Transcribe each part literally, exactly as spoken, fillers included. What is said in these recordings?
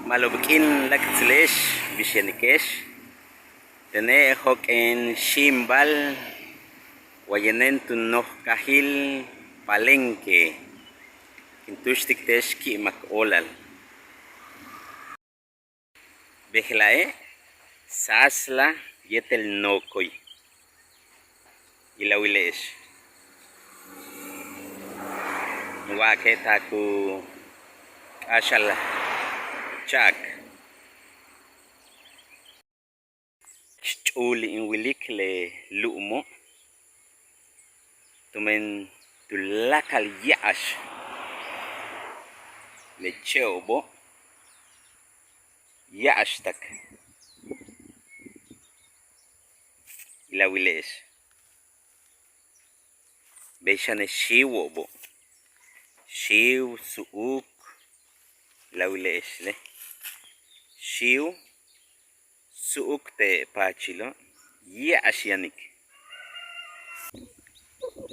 Ma'lob k'iin láak'tzile'ex, bix yanike'ex. Tene' jok'éen xíimbal wayenen tu noj kaajil Palenque. Kin túuxtik te'ex ki'imak óolal. Bejla'e' sáasla yéetel noocoy. Ilawile'ex. Wa'ake' taak u k'aaxal cha'ak. Xch'uul in wilik le lu'umo' tumen tuláakal ya'ax le che'o'obo' ya'axtak. Ilawile'ex. Bey xane' xíiwo'obo', xíiw, su'uk. Ilawile'ex le xíiw, su'uk te' paachilo' ya'ax yanik.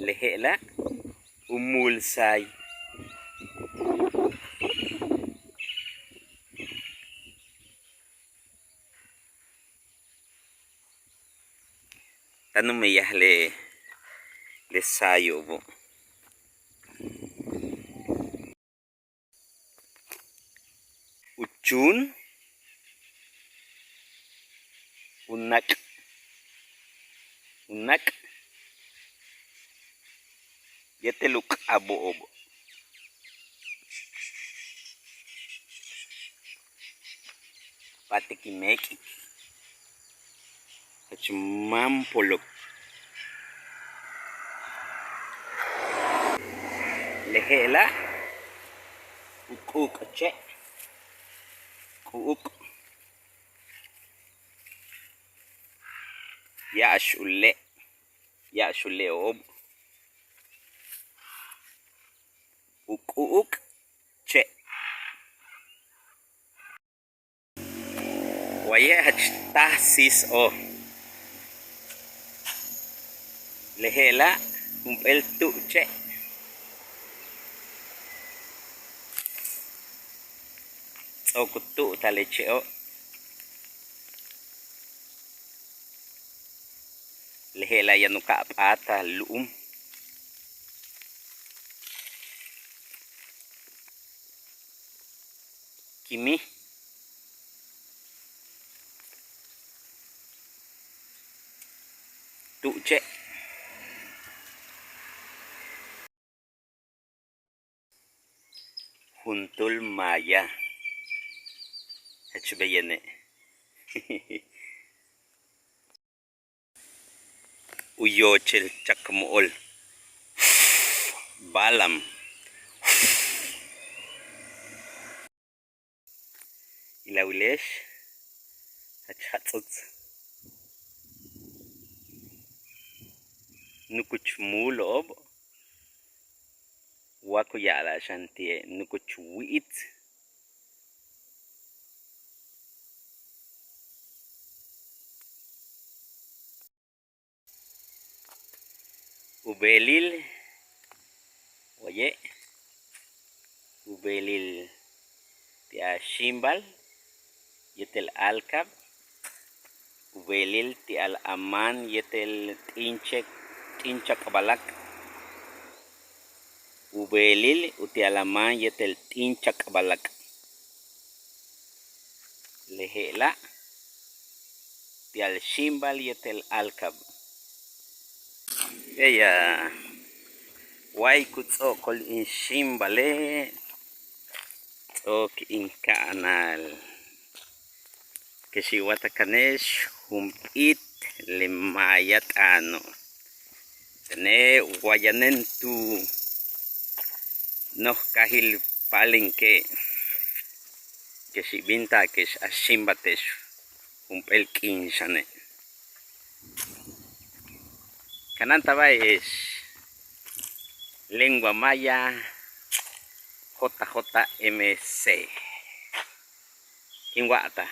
Le je'ela' u múul saay. Táan u meyaj le, le saayo'obo'. U chúun, u nak', u nak' yéetel u k'abo'ob. Pa'atik in méek'ik jach máampolob. Le je'ela' u k'u'uk che', k'u'uk. Ya'ax u le', ya'ax u le'o'ob. U k'u'uk che'. Waye' jach táaj síis'oj. Le je'ela' jump'éel tu' che'. Ts'o'ok u tu'utal le che'o'. Le je'ela' yaan u ka'a p'áatal lu'um. Kimij. Tu' che'. Juntúul maaya jach beyene'. U yoochel chakmo'ol báalam. Ilawile'ex jach jats'uts. Nukuch múulo'ob. Wa ku ya'ala'al xan ti'e' nukuch wi'its. U beelil waye', u beelil ti' a xíimbal yéetel aalkab, u beelil ti' a máan yéetel t'in chek, t'in chak'balak, u beelil uti'al a máan yéetel t'in chak'balak. Le je'ela' ti'al xíimbal yéetel aalkab. Beya' way ku ts'o'okol in xíimbale', ts'o'ok in ka'anal. Kex in wa'alaj kane'ex jump'íit le maaya t'aano'. Tene' wa yanen tu noj kaajil Palenque, kex in binta'ake'ex a xíimbalte'ex jump'éel k'iin xane'. Kanáantaba'ex Lengua Maya, J J M C. Kin wa'alaj